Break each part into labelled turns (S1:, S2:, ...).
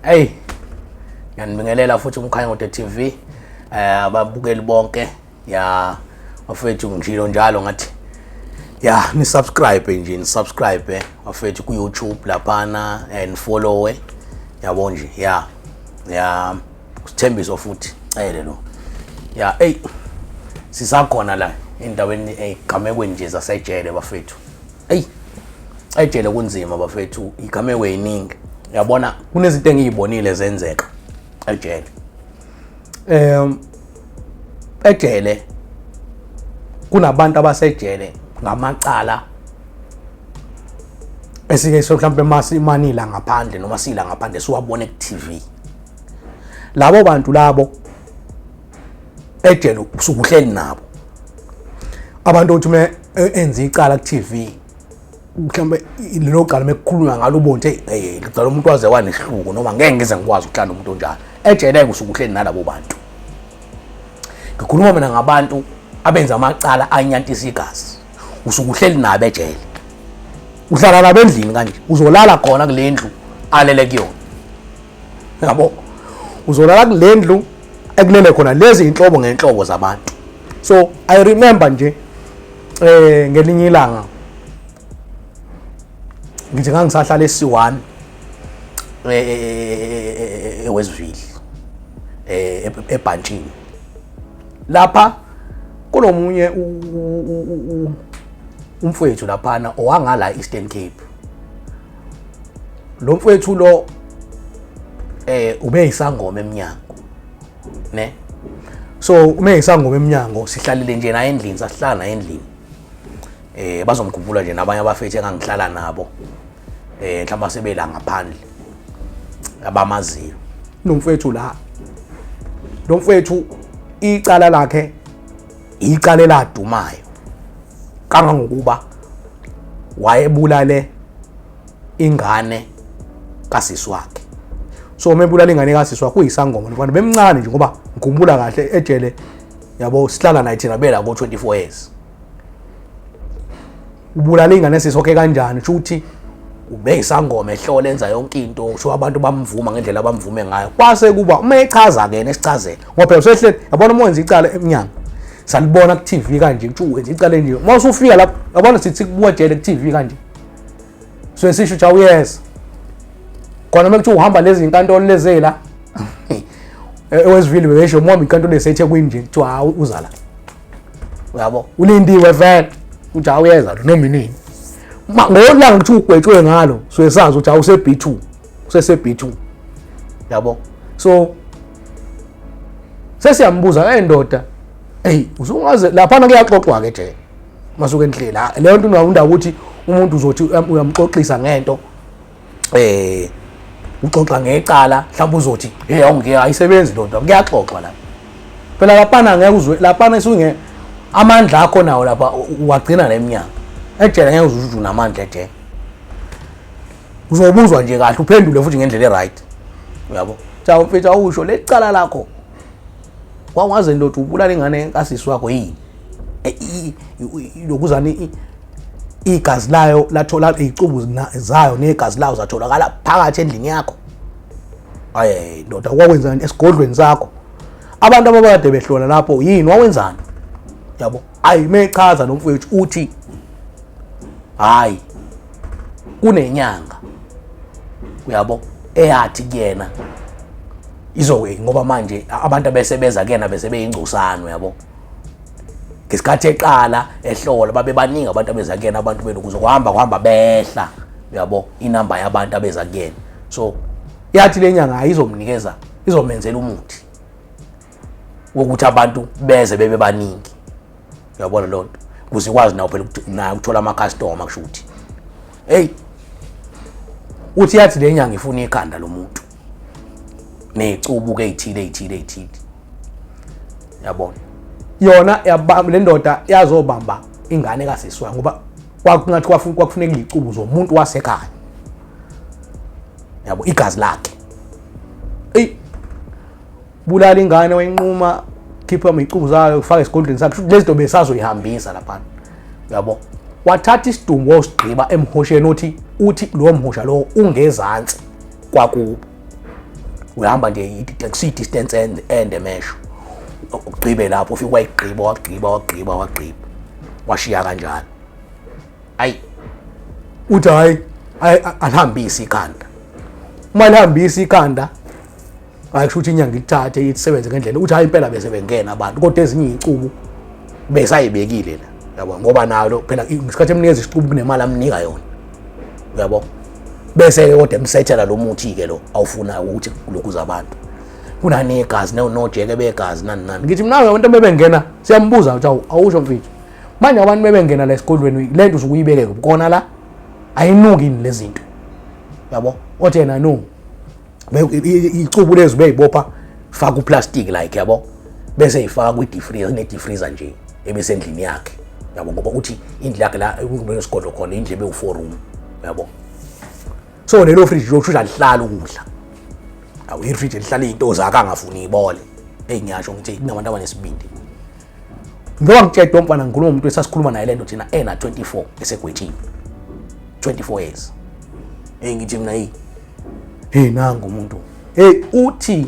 S1: Hey, ngiyanibingelela futhi uMkhanyode TV, ababukeli bonke. Ya bafethu, ngishilo njalo ngathi ya ni subscribe nje, ni subscribe bafethu ku YouTube laphana and follow, yabo nje. Ya usithembiso futhi cele lo. Ya, hey, sisakhona la endaweni egamekweni nje zasejele bafethu. Hey, ejele kunzima bafethu, igameko eyiningi. Yabona, kunezinto engiyibonile zenzeka ejele. Ejele kunabantu abasejele ngamacala esike so mhlawumbe masimanila ngaphandle noma sila ngaphandle siwabone ku TV. Labo bantu labo ejele usuke uhleli nabo, abantu othi uma enza icala ku TV, mhlawumbe lelo cala mekukhulunywa ngalo ubone ukuthi hey, licala umuntu waze wanesihluku noma ngeke ngize ngikwazi ukuhlala umuntu onjalo. Ejele usuke uhleli nalabo bantu. Ngikhuluma mina ngabantu abenza amacala anyantisa igazi. Usuke uhleli nabo ejele, uhlala nabo endlini kanje, uzolala khona kule ndlu alele kuyona, yabo, uzolala kule ndlu ekulele khona lezi inhlobo ngenhlobo zabantu. So I remember nje ngelinye ilanga ngithi ngangisahlala esi1 eWestville, ebhantshini lapha, kunomunye umfowethu laphana owangala Eastern Cape. Lo mfowethu lo ube yisangoma eminyango ne. So uma yisangoma eminyango, sihlalile nje naye endlini, sasihlala naye endlini. Bazomkhumbula nje nabanye abafethu engangihlala nabo, mhlawumbe sebela ngaphandle abamaziyo nomfethu la. Lo mfethu icala lakhe icala eladumayo kangangokuba wayebulale ingane kasisi wakhe. So uma ebulala ingane kasisi wakhe, kuyisangoma mfana, bemncane nje, ngoba ngikhumbula kahle ejele, yabo, sihlala naye thina bela ko 24 years. Ubulala ingane sisi wakhe kanjani? Kusho ukuthi ube isangoma ehlola, enza yonke into, kusho abantu bamvuma ngendlela abamvume ngayo. Kwase kuba uma echaza ke nesichazela, ngoba phela usehleli, yabona, uma wenza icala emnyango salibona ku TV kanje, kuthiwa wenza icala nje, uma usufika lapho, yabona, sithi kubuka jele ku TV kanje, so sisho ukuthi awuyeza khona. Uma kuthiwa uhamba lezi inkantolo lezela eWestville, bebesho uma inkantolo eseThekwini nje, kuthiwa hawu, uza la, uyabo, ulindiwe vele ukuthi awuyeza noma inini. Ngolanga kuthiwa ugwetshwe ngalo, so sazi ukuthi awuse B2, usese B2, yabo. So sesiyambuza, hey ndoda, hey, usungaze laphana kuyaxoxwa ke nje masuke endlela leyo nto unawunda ukuthi umuntu uzothi uyamxoxisa ngento, uxoxa ngecala, mhlawumbe uzothi hey, awungeke, ayisebenzi lonto. Kuyaxoxwa la phela laphana, ngeke uzwe laphana isunge amandla akho nawo lapha uwagcina leminyango ejele, ngeke uze unamandla ejele. Uzobuzwa nje kahle, uphendule futhi ngendlela e-right, uyabo. Cha mfethu, awusho lecala lakho, wangaze ndoda ubulala ingane kasisi wakho yini? Lokuzani igazi layo lathola, izicubu zayo negazi layo zatholakala phakathi endlini yakho. Ayi ndoda, wakwenzani esigodlweni sakho? Abantu ababekade behlola lapho yini, wawenzani, yabo? Ayi, mechaza lo mfowethu uthi hayi, kunenyanga, uyabo, eyathi kuyena izowe, ngoba manje abantu abesebeza kuyena bese beyingcosana, uyabo. Ngesikhathi eqala ehlola babe baningi abantu abeza kuyena, abantu belokuze kuhamba kuhamba behla, uyabo, inamba yabantu abeza kuyena. So yathi le nyanga ayizomnikeza, izomenzela umuthi wokuthi abantu beze bebe baningi, uyabona loo nto, ukuze ikwazi nawo phela naye ukuthola ama-customer. Kusho ukuthi hey, uthi yathi le nyanga ifuna ikhanda lomuntu ney'cubu-ke ey'thile ey'thile ey'thile, yabona. Yona le ndoda yazobamba ingane kasisi wayo, ngoba kwakungathi kwakufuneka iy'cubu zomuntu wasekhaya, yabo, igazi lakhe. Eyi, bulala ingane, wayinquma, khipha izicubu zayo, ufaka esigodlweni sakhe. Lezi zinto besazoyihambisa laphana, uyabo. Wathatha isidumbu wayosigqiba emhosheni, uthi lowo mhosha lowo ungezansi kwakubo. Uyahamba nje i-distance ende mesho, ugqibe lapho, ufike wayigqiba, wagqiba, wagqiba, wagqiba, washiya kanjalo. Ayi, uthi hayi, alihambise ikhanda. Uma lihambisa ikhanda, hayi, kusho ukuthi inyanga ithathe isebenze ngendlela. Uthi hayi, impela bese bengena abantu, kodwa ezinye iy'cubu besayibekile la, yabo, ngoba nalo phela ngesikhathi emnikeza isicubu kunemali amnika yona, uyabo. Bese-ke kodwa emsethela lo muthi-ke lo awufunayo ukuthi kulokhuza abantu kunanegazi nojeke begazi nani nani. Ngithi mina, abantu bebengena, siyambuza ukuthi awu, awusho mfethu, manje abantu bebengena la esigodlweni, le nto usuke uyibeke kona la, ayinuki yini lezi zinto, yabo? Othi yena no, icubu lezi beyibopha, faka uplastic like, yabo, bese ifaka kwi-deep freezer, kune-deep freezer nje ebesendlini yakhe, yabo, ngoba uthi indlu yakhe la esigodlo khona indlu ebewu-four room, yabo. So lelo fridge lokusho ukuthi alihlala ukudla, awu, ifridge elihlala iy'nto zakhe angafuni ibole. Eyi, ngiyasho ngithi kunabantu abanesibindi. Ngoba ngitshela umfana, ngikhuluma umuntu esasikhuluma naye lento thina ena 24 esegwetshini, 24 years. Hey, ngithi mina, hey hey, nangu umuntu. Hey, uthi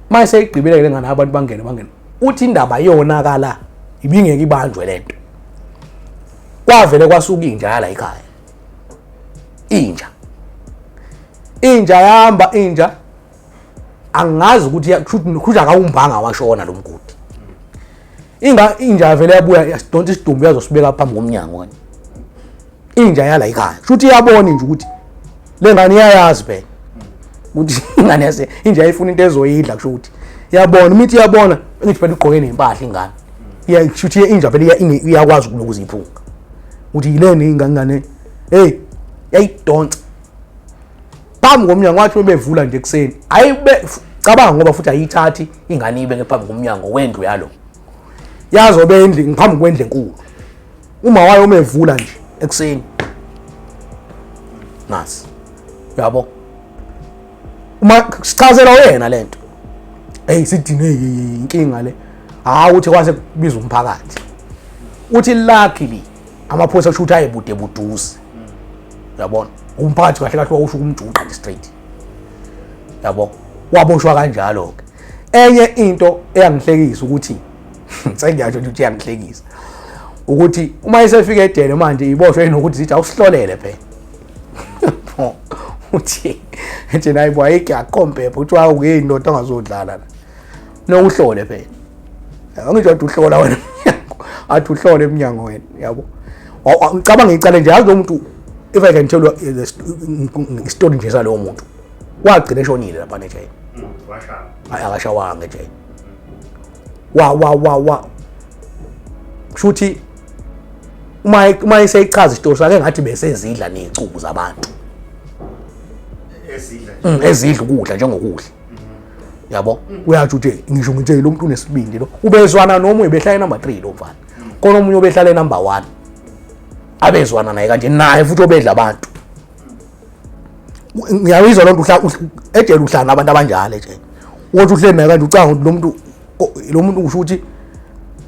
S1: mase seyigqibile le ngane, abantu bangene, bangene, uthi indaba yonakala, ibingeke ibanjwe lento. Kwavele kwasuka inja yala ekhaya, inja, inja yahamba, inja angazi ukuthi kusho akawumbanga washona lo mgodi. Inga inja vele yabuya, yasidonsa isidumbu, yazosibeka phambi komnyango kanye. Inja yala ekhaya, kusho iyabona nje ukuthi le ngane iyayazi phela ukuthi ingane yase inja ayifuna into ezoyidla. Kusho ukuthi iyabona imithi, iyabona ngithi phela ugqoke nempahla ingane, kusho ukuthi inja phela iyakwazi ukulokuza iphunga ukuthi yileni ingane. Hey, yayidonsa phambi komnyango, wathi bebevula nje ekuseni, ayibe cabanga, ngoba futhi ayithathi ingane ibeke phambi komnyango wendlu yalo, yazobe endlini phambi kwendlu enkulu. Uma wayo uma evula nje ekuseni, nasi, yabo, uma sichazela yena lento, hey, sidine inkinga le. Hawu, uthi kwase kubiza umphakathi. Uthi luckily amaphoyisa kusho ukuthi ayebude buduze, uyabona, umphakathi kahle kahle wawusho ukumjuqa nje straight, yabo, waboshwa kanjalo ke. Enye into eyangihlekisa ukuthi, sengiyasho nje ukuthi iyangihlekisa, ukuthi uma isefika ejele manje iboshwe inokuthi zithi awusihlolele phela, uthi nje nayi boy, ayikho, akhompepha, uthi wawu ngeyindoda ongazodlala la, nokuhlole phela, angisho athi uhlola wena, athi uhlole emnyango wena, yabo. Ngicabanga icala nje, yazi lo muntu, if I can tell you isitori nje salowo muntu, wagcina eshonile lapha ejele.
S2: Washaya?
S1: Hayi, akashawanga ejele. Wa wa wa wa kushuthi uma eseyichaza isitori sakhe ngathi besezidla nezicubu zabantu.
S2: Ezidla?
S1: Ezidla ukudla njengokudla, yabo. Uyatsho ukuthi ngisho ngithi lo muntu unesibindi lo, ubezwana nomunye behlala number 3 lo mfana, khona omunye obehlala number 1 abezwana naye kanje naye futhi obedla abantu. Ngiyayizwa lonto, ejele uhlala nabantu abanjalo ejele, wothi uhleli naye kanje, ucanga ukuthi lo muntu kusho ukuthi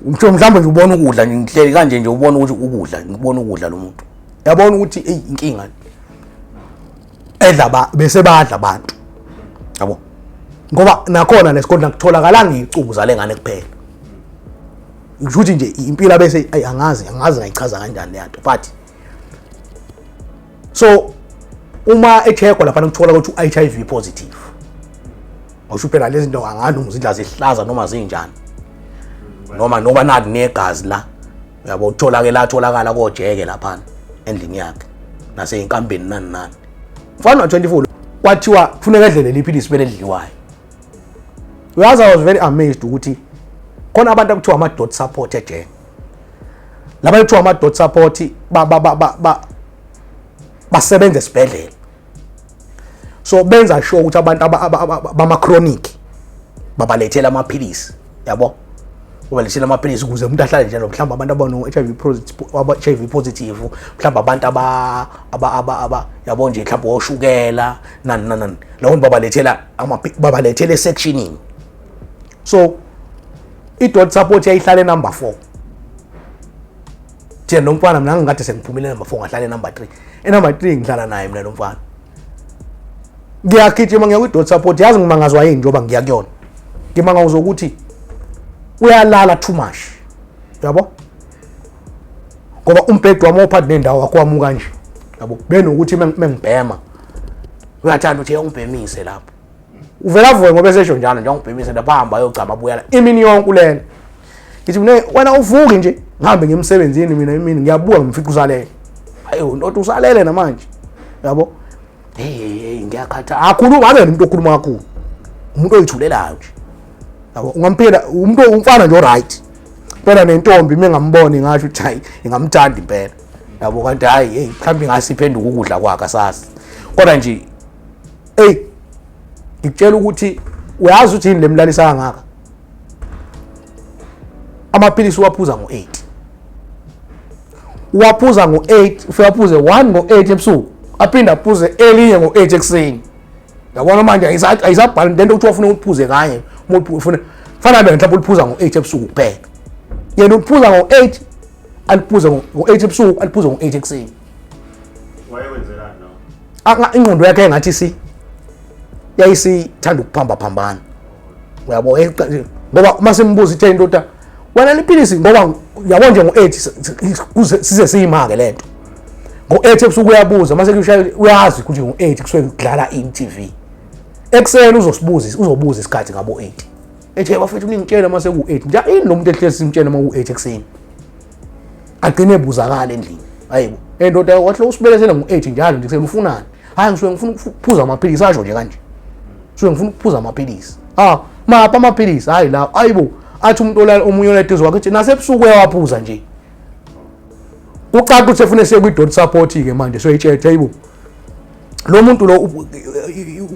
S1: ngisho mhlawumbe nje ubona ukudla nje, ngihleli kanje nje, ubona ukuthi ukudla, ngibona ukudla lo muntu, yabona ukuthi eyi, inkinga edla ba bese badla abantu, yabo, ngoba nakhona lesigodla kutholakala ngezicubu zale ngane kuphela. Ngisho ukuthi nje impilo bese, ayi, angazi ngayichaza kanjani le nto, but so uma echeckwa lapha kuthola ukuthi u-HIV positive. Ngisho phela lezi zinto angazi noma zidla zihlaza noma zinjani, noma naku negazi la, uyabo, utholakala, latholakala kojeke laphana endlini yakhe nasey'nkambeni nani nani. Mfana wa-24 kwathiwa kufuneka edlele liphilisi phela edliwayo. Uyazi, I was very amazed ukuthi khona abantu akuthiwa ama-dot support ejele. Laba kuthiwa ama-dot support basebenza esibhedlela, so benza sure ukuthi abantu bama-chronic babalethela amaphilisi, yabo, ubalethela amaphilisi ukuze umuntu ahlale njalo. Mhlawumbe abantu abano-HIV positive, aba-HIV positive, mhlawumbe abantu aba yabo nje, mhlawumbe oshukela nani nani nani, lawo bantu babalethela esectionini. So i-dot support yayihlala enumber 4. Thina lo mfana, mina ngingade sengiphumile number 4, ngahlala enumber 3. Enumber 3 ngihlala naye mina lo mfana. Ngiyagijima ngiya kwi-dot support, yazi ngimangazwa yini njengoba ngiya kuyona. Ngimangazwa ukuthi uyalala too much, yabo, ngoba umbhedo wami ophakathi nendawo wakho wamuka nje, yabo, benokuthi mengibhema uyathanda ukuthi ungibhemise lapho, uvela avuke ngoba esesho njalo nje, ungibhemise lapho, ahamba ayogcama abuyela imini yonke ulele. Ngithi mina, wena uvuki nje, ngihambe ngimsebenzini mina imini, ngiyabuka ngimfica usalele. Hayi ndoda, usalele namanje, yabo. Hey hey, ngiyakhatha. Akhuluma abe umuntu okhuluma kakhulu, umuntu oyithulelayo nje, yabo. Ungamphila umuntu, umfana nje oright phela, nentombi mengamboni ngasho ukuthi hayi, ingamthanda impela, yabo. Kanti hayi, hey, mhlawumbe ingasiphenduka ukudla kwakhe, asazi. Kodwa nje hey, ngikutshela ukuthi uyazi ukuthi yini lemlalisa kangaka? Amaphilisi uwaphuza ngo-8, uwaphuza ngo-8, ufike aphuze 1 ngo-8 ebusuku, aphinde aphuze elinye ngo-8 ekuseni. Yabona manje ayisabhali lento kuthiwa ufuna ukuphuze kanye. Umuntu ufuna fana bena mhlawumbe uliphuza ngo-8 ebusuku kuphela, yena uliphuza ngo-8, aliphuze ngo-8 ebusuku, aliphuze ngo-8 ekuseni.
S2: Wayewenzelani no?
S1: Ingqondo yakhe engathi si yayisithanda ukuphamba phambana, uyabo, ngoba uma simbuza ithe indoda wena liphilisi, ngoba yabo nje ngo-8 size siyimake lento, ngo-8 ebusuku uyabuza mase kushaya, uyazi ukuthi ngo-8 kusuke kudlala in-TV. Ekuseni uzosibuza, uzobuza isikhathi ngabo-8, ethi, bafethu, ningitshela mase ku-8 nje yini lo muntu ehlezi simtshela uma ku-8 ekuseni? Agcine ebuzakala endlini, hayibo, endoda, wathi usibelesela ngo-8 njalo nje ekuseni, ufunani? Hayi, ngisuke ngifuna ukuphuza amaphilisi, asho nje kanje, suke ngifuna ukuphuza amaphilisi. Ah, mapha amaphilisi? Hayi la, hayibo. Athi umuntu olala omunye oleduzwe wakhe, uthi nasebusuku uyawaphuza nje. Kucaca ukuthi efuna siye kwi-dot support-ke manje, soyitshela, hayibo, lo muntu lo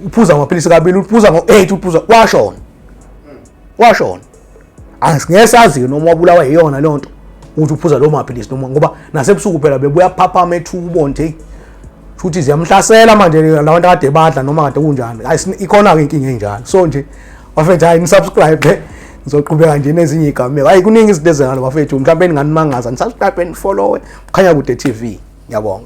S1: uphuza amaphilisi kabili, uphuza ngo-8, uphuza, washona, washona. Angeke sazi noma wabulawa yiyona leyo nto ukuthi uphuza lo maphilisi noma ngoba nasebusuku phela bebuya phaphama ethuka, ubone hey, futhi ziyamhlasela manje labantu akade badla noma kade kunjani. Hayi, ikhona-ke inkinga enjalo. So nje bafethu, hayi, nisubscribe, ngizoqhubeka nje nezinye iy'gameko. Hayi, kuningi izinto ezengalo bafethu, mhlawumbe ninganimangaza. Nisubscribe, nifollowe Khanya Kude TV. Ngiyabonga.